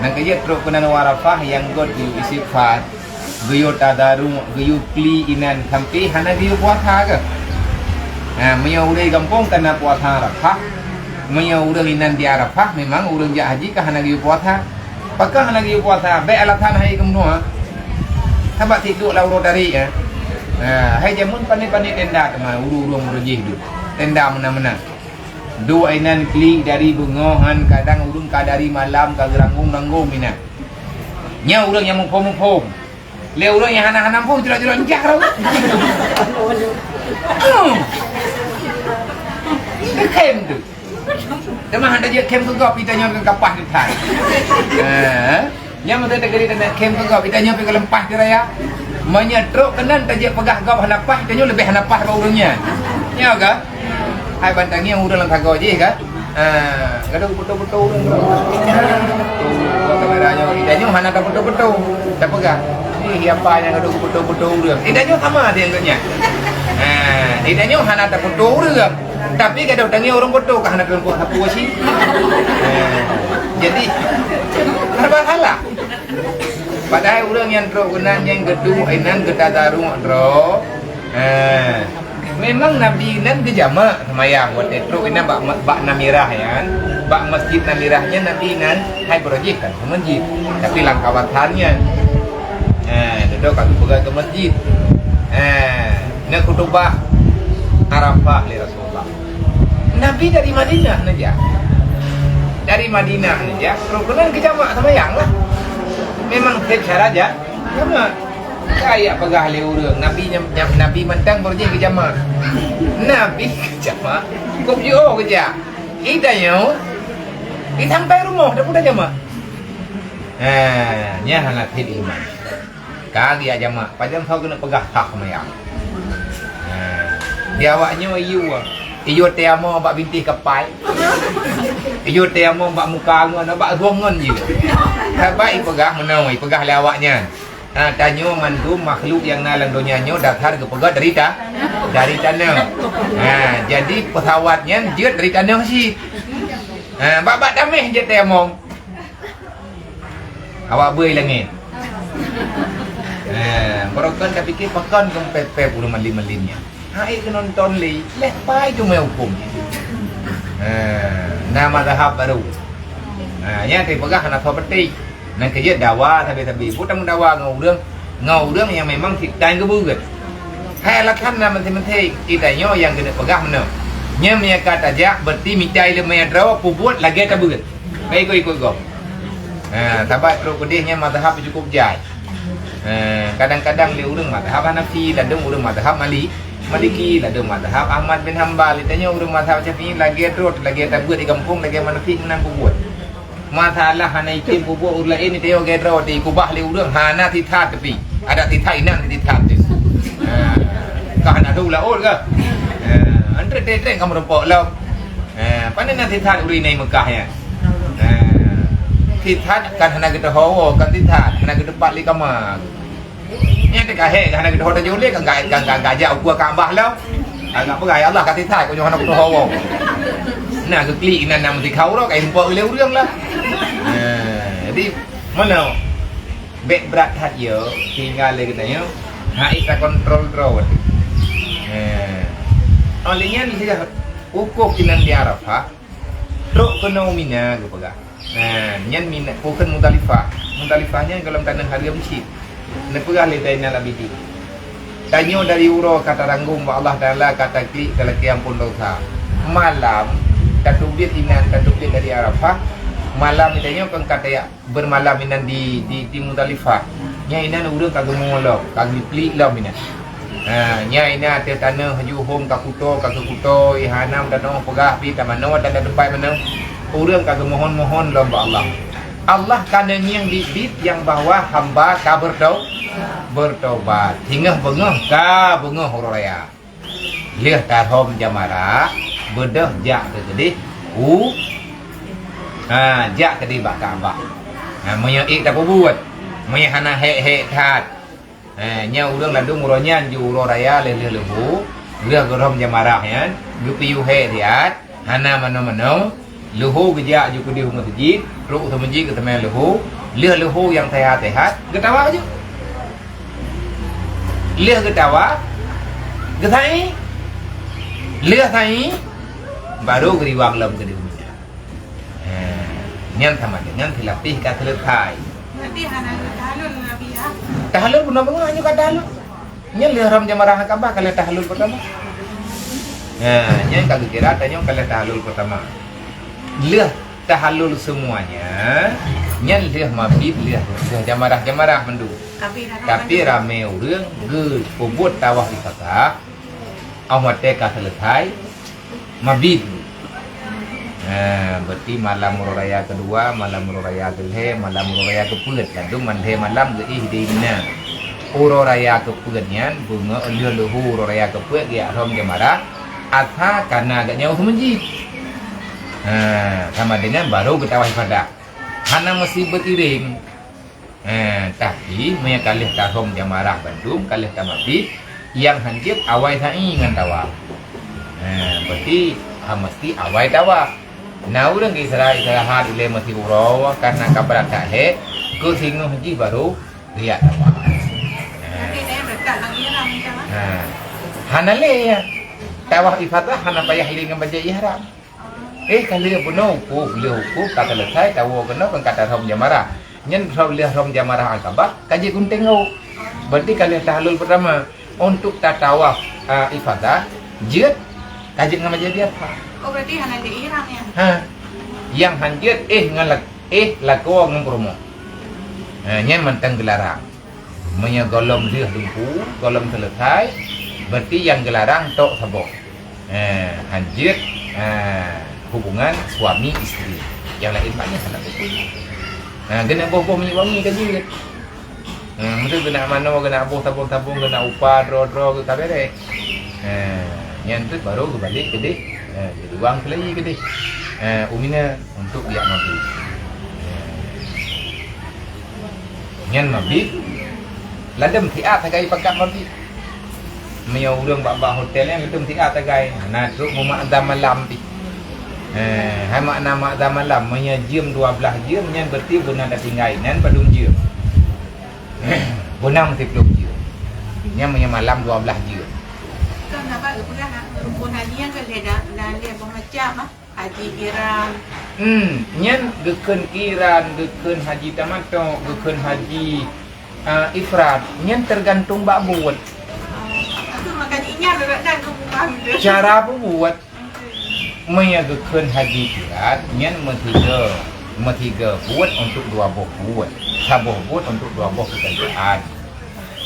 Nyang ka jeuet trok keunan u Arafah nyang göt geuyue istighfar, geuyue tadaru, geuyue klik inan sampai hana geuyue puasa keuh. Ha, meunyoe ureueng gampông ka na puasa Arafah, meunyoe ureueng inan di Arafah memang ureueng jak haji ka hana geuyue puasa. Pakon hana geuyue puasa? Bèk alasan hai keumeunua. Sabab sit duek lam uroe tarek, eh. Ha, hai jameun pané-pané tenda teuma ureueng-ureueng meureuji duek. Tenda meunan-meunan. Duek inan klik dari beungoh, han kadang ureueng ka dari malam ka geuranggung-ranggung inan. Nyan ureueng nyang muphom-muphom. Lé ureueng nyang hana-hana pun jilak-jilak njah rot. Hmm. Khem tu. Teuma hana jeuet khem keu gob, ita nyoe ka paih teuthai. Eh, nyan meuteugah teukeuri teuma khem keu gob, ita nyoe pih ka leumpah di raya. Meunyoe trok keunan tajeuet peugah gob hana paih, ita nyoe leubeh hana paih bak ureueng nyan. Nyoe ka? Hai ban tangieng ureueng lam sagoe jih ka? Ah, gadoh beutôi-beutôi ureueng. Kamera nyoe, ita nyoe hana tabeutôi-beutôi. Tapeugah, "Ih, siapa nyang gadoh beutôi-beutôi ureueng?" Ita nyoe sama dengan nyan. Ah, ita nyoe hana tabeutôi ureueng. Tapi gadoh tangieng ureueng beutôi ka hana teurimong sapeue cit. Ah, jadi, serba salah. Padahai ureueng nyang trok keunan nyang geuduek inan geuta taruek droe. Ah. Memang Nabi nan geujamak seumayang watèe trok inan bak, bak Namirah nyan, bak Masjid Namirah nyan Nabi nan hai beurojih kan keu masjid, tapi lam kawasan nyan. Ha, dudoe ka geupeugah keu masjid. Ha, na khutubah Arafah lé Rasulullah. Nabi dari Madinah neujak. Dari Madinah neujak, trok keunan geujamak seumayang lah. Memang secara ja-, jamak. Kaya peugah lé ureueng, Nabi nyam-, nyam-, Nabi mantong beurojih geujamak. Nabi geujamak, kop jiôh geujak. Ita nyoe, di sampai rumoh dak peue jamak. Ha, nyan hana that iman. Ka geujak jamak, pajan soe keuneuk peugah sah seumayang. Ha, di awak nyoe iyue, iyue teuamong bak bintéh kapai. Iyue teuamong bak muka ngon, bak rueng ngon jih. Saban ipeugah meunoe, ipeugah lé awak nyan. Ha, tanyoe mandum makhluk nyang na lam donya nyoe dasar geupeugah dari ta-, dari tanoh. Ha, jadi pesawat nyan jeuet dari tanoh cit. Ha, bak-bak dameh jeuet teuamong. Awak bui langét. Ha, barokon tapike pakon keu pép-pép ureueng malim-malim nyan. Hai keu nonton lé, leh pai teumé huköm. Ha, na mazhab baru. Ha, nyan tapeugah hana soe peuti. Nyan keuh jeuet dawa sabe-sabe. Peue tameudawa ngon ureueng, ngon ureueng nyang memang sit tan geubeuet. Hai alasan na maséng-maséng, geutanyoe nyang keuneuk peugah meunoe. Nyan meunyo ka tajak, berarti mita ileumèe droe, peubuet lagèe tabeuet. Ka ikot-ikot gob. Ha, saban trok keudeh nyan mazhab cukôp jai. Ha, kadang-kadang lé ureueng mazhab Hanafi, ladôm ureueng mazhab Mali-, Maliki, ladôm mazhab Ahmad bin Hambal. Geutanyoe ureueng mazhab Syafi'i lagèe droe, lagèe tabeuet di gampông, lagèe manasik meunan peubuet. Masalah hana item peubuet ureueng laén, geutanyoe lagèe droe, dikubah lé ureueng, hana sithat tapi. Adak sithat inan sithat. Ha, ka hana dum laôt ka. Ha, antre treng-treng ka meurumpok lom. Ha, pane na sithat ureueng inong Meukah nyan. Ha, sithat kan hana geuteuhowo, kan sithat hana geuteupat lé kama. Nyan teuka hé hana geuteuhowo tajak ulèe kan ga-, kan ga-, gajak ukua Ka'bah lom. Agak peugah, "Ya Allah, ka sithat, kok nyoe hana geuteuhowo." Na geuklik inan na meusikha uroe, ka impok lé ureueng lah. Ha, jadi, meunoe. Bèk brat that yo, tinggai lé geutanyoe. Hai takontrol droe. Ha. Oleh nyan, ukoh keunan di Arafah. Trok keunoe Mina geupeugah. Nah, nyan Mina, bukon Muzdalifah. Muzdalifah nyan golom tanoh hareuem cit. Neupeugah lé Zainal Abidin. Tanyoe dari uroe ka taranggong bak Allah Taala, ka taklik talakèe amphon dosa. Malam, tateubiet inan, tateubiet dari Arafah. Malam tanyoe kon ka tajak bermalam inan di, di, di Muzdalifah. Nyan inan ureueng ka geumeuwoe lom, ka geuklik lom inan. Ha, nyan inan ateueh tanoh ju hom ka kuto, ka geukutoi, hana meutanyoe peugah pih tamanoe dan teumpat manoe. Ureueng ka geumohon-mohon lom bak Allah. Allah ka neungieng biet-biet nyang bahwa hamba ka beurtau-, beurtaubat. Singoh beungoh ka beungoh uroe raya. Lheueh tarhom jamarah, beudôh jak keu keudeh u, ha, jak keudeh bak Ka'bah. Ha, meunyoe ék tapeubuet, meunyoe hana hék-hék that. Ha, nyan ureueng ladôm uroe nyan ju uroe raya lheueh-lheueh leuhô, lheueh geurhom jamarah nyan, geupiôh hék siat, hana manoe-manoe, leuhô geujak ju keudeh u meuseujid, trok u meuseujid geuteumé leuhô, lheueh leuhô nyang seuhat-seuhat, geutawa ju. Lheueh geutawa, geusai. Lheueh sai, barô geuriwang lom keudeh u meuseujid. Ha, nyan sama deungon silapih ka seuleusai. Berarti hana tahlul Nabi, ah? Tahlul bunoe beungoh nyoe ka tahlul. Nyan lheueh rhom jamarah Ka'bah ka lheueh tahlul peurtama. Ha, nyan ka geukira tanyoe ka lheueh tahlul peurtama. Lheueh Tahallul seumuanya, nyan lheueh mabit, lheueh, lheueh jamarah-jamarah mandum. Tapi ramé ureuëng geupeubuet tawaf ifadah, óh watée ka seuleusai mabit. Nah, berarti malam uroe raya keudua, malam uroe raya keulhée, malam uroe raya keupeuet, ladum mandum lhée malam geuéh di Mina. Uroe raya keupeuet nyan beungoh lheueh leuhô uroe raya keupeuet geujak rhom jamarah, asa kana geuh nyan u meuseujid. Ha, sama dengan baru geutawaf ifadah. Hana meusti beuiréng. Ha, tapi meunyoe ka lheueh tarhom jamarah bandum, ka lheueh tamabit, nyang hanjeuet awai sa'i ngon tawaf. Ha, berarti ha meusti awai tawaf. Na ureuëng geusra-, istirahat ilée meusti uroe, karena ka brat that hék, keu singoh jih baru geujak tawaf. Ha. Ha. Hana lé ya. Tawaf ifadah hana payah lé ngon bajée ihram. Eh, ka lheueh bunoe wukuf, lheueh wukuf ka seuleusai, tawoe keunoe kon ka tarhom jamarah. Nyan rhom lheueh rhom jamarah Aqabah, ka jeuet gunténg ôk. Berarti ka lheueh tahallul peurtama. Untuk tatawaf, a, ifadah, jeuet, ka jeuet ngon bajée biasa. Oh, berarti hana lé ihram ya? Ha. Nyang han jeuet, eh, ngon lak-, eh, lakoe ngon peurumoh. Ha, nyan mantong geularang. Meunyoe gohlom lheueh dumpu, gohlom seuleusai, berarti nyang geularang tok saboh. Eh, han jeuet, eh, hubungan suami isteri. Nyang laén banyak hana beutôi. Nah, geuneuk boh-boh minyeuk wangi ka jeuet. Nah, meuteuk geuneuk manoe, geuneuk boh sabong-sabong, geuneuk upa droe-droe geuh ka beres. Nah, nyan teuk baru geubalek keudeh. Nah, geuduwang keulayi keudeh. Nah, u Mina untuk geujak mabit. Nyan mabit, ladom siat sagai pakat mabit. Meunyoe ureuëng bak-bak hotel nyan ladom siat sagai, na trok meumakzam malam pih. Eh, hai makna makzam malam, meunyoe jeuem dua blaih jeuem nyan berarti beuna tatinggai, nan padum jeuem. Beuna meusiplôh jeuem. Nyan meunyoe malam dua blaih jeuem. Kan dapat geupeugah rukun haji nyan kan lhèe dah, dah lhèe boh macam ah. Haji kiran. Hmm, nyan geukheun kiran, geukheun haji tamattu, geukheun haji, ah, ifrad. Nyan teugantung bak buet. Cara peubuet. Meunyoe geukheun haji kiran, nyan meusigoe, meusigoe buet untuk dua boh buet. Saboh buet untuk dua boh peukerjaan.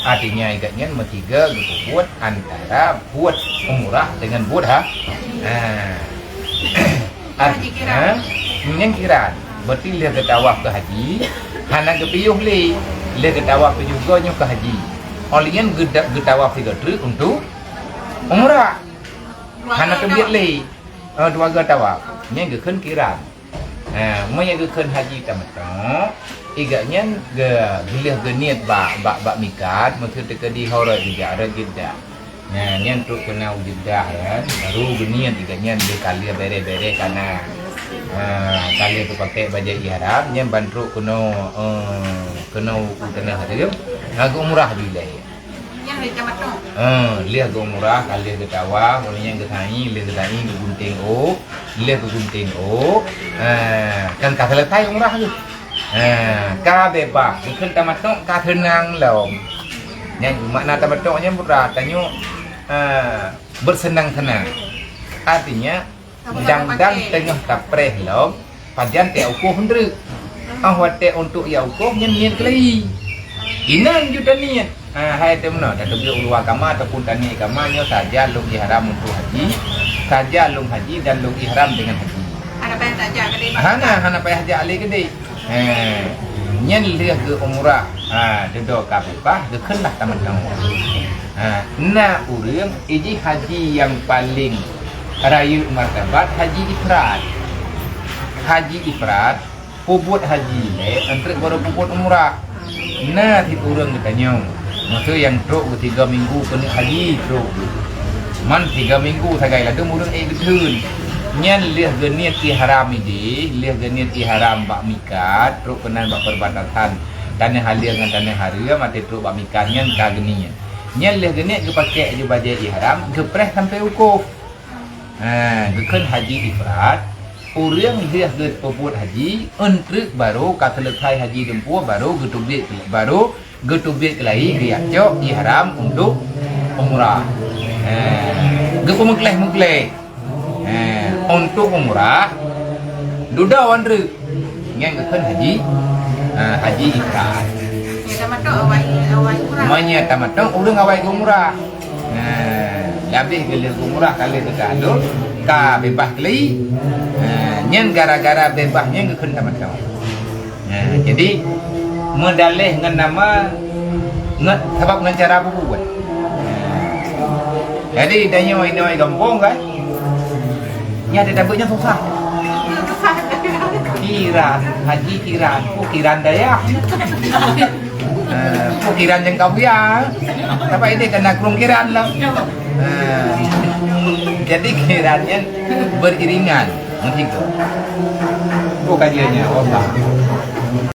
Artinya, igat nyan meusigoe geupeubuet antara buet umrah dengan buet ha-, ha. Haji kiran. Ha? Nyan kiran. Berarti lheueh geutawaf keu haji, hana geupiôh lé. Lheueh geutawaf tujoh goe nyoe keu haji. Óh lheueh nyan geuda-, geutawaf sigoe treuk untuk umrah. Hana teubiet lé. Oh, dua goe tawaf. Nyan geukheun kiran. Ha, meunyoe geukheun haji tamattu, igat nyan ge-, geulheueh geuniet bak, bak, bak mikat, meuseu teukeudi horot geujak, rot Jeddah. Nah, nyan trok keunoe u Jeddah, ya. Baru geuniet igat nyan lheueh ka lheueh bereh-bereh kana. Ha, ka lheueh geupakék bajée ihram, nyan ban trok keunoe, eh, keunoe u tanoh hareuem, ha, geuumrah dilée. Nyan lheueh tamattu. Eh, lheueh geuumrah, ka lheueh geutawaf, óh lheueh nyan geusa'i, lheueh geusa'i geugunténg ôk, lheueh geugunténg ôk. Eh, kan ka seuleusai umrah geuh. Eh, ka beubaih, geukheun tamattu ka seunang lom. Nyan makna tamattu nyan buet tanyoe, eh, bersenang-senang. Artinya, dang-dang teungoh tapreh lom, pajan tajak ukoh eundreuk. Óh watée untuk jak ukoh nyan niet keulayi. Inan ju taniet. Ha, hai teuh meunoe, tateubiet u luwa kama ataupun taniet kama nyoe sajan lôn ihram untuk haji, sajan lôn haji dan lôn ihram dengan haji. Hana payah tajak keudeh, Pak? Hana, hana payah jak lé keudeh. Ha, nyan lheueh geuumrah. Ha, dudoe ka beubaih, geukheun lah tamattu. Ha, na ureuëng ijih haji nyang paleng rayeuk martabat haji ifrad. Haji ifrad, peubuet haji lé, eunteuk baru peubuet umrah. Na cit ureuëng geutanyoe, meuseu nyang trok geuh tiga minggu keuneuk haji trok geuh. Man tiga minggu sagai ladum ureuëng ék geutheun. Nyan lheueh geuniet ihram idéh, lheueh geuniet ihram bak mikat, trok keunan bak perbatasan tanoh haleng ngon tanoh hareuem, watée trok bak mikat nyan ka geuniet. Nyan lheueh geuniet geupakék ju bajée ihram, geupreh sampoe ukoh. Ha, geukheun haji ifrad, ureuëng lheueh geupeubuet haji, eunteuk baru ka seuleusai haji dumpeue, baru geuteubiet, baru geuteubiet keulayi geujak cok ihram untuk umrah. Ha, geupeumeugleh-meugleh. Ha, untuk umrah, Dudoe wan treuk. Nyan geukheun haji, ha, haji ifrad. Meunyoe tamatong ureueng awai geuumrah. Nah, leubeh geulheueh geuumrah ka lheueh teuka lôn, ka beubaih keulai. Nah, nyan gara-gara beubaih nyan geukheun tamatong. Nah, jadi meudaléh ngon nama ngon, sabab ngon cara bubuet. Nah, jadi tanyoe inong gampông kan, nyan teutabeuet nyan susah. Kiran, haji kiran, oh kiran dayah. Eh, oh kiran jengkau ya. Tapi ini kena kurung kiran lah. Eh, jadi kirannya beriringan. Mungkin tu. Oh kajiannya, Allah.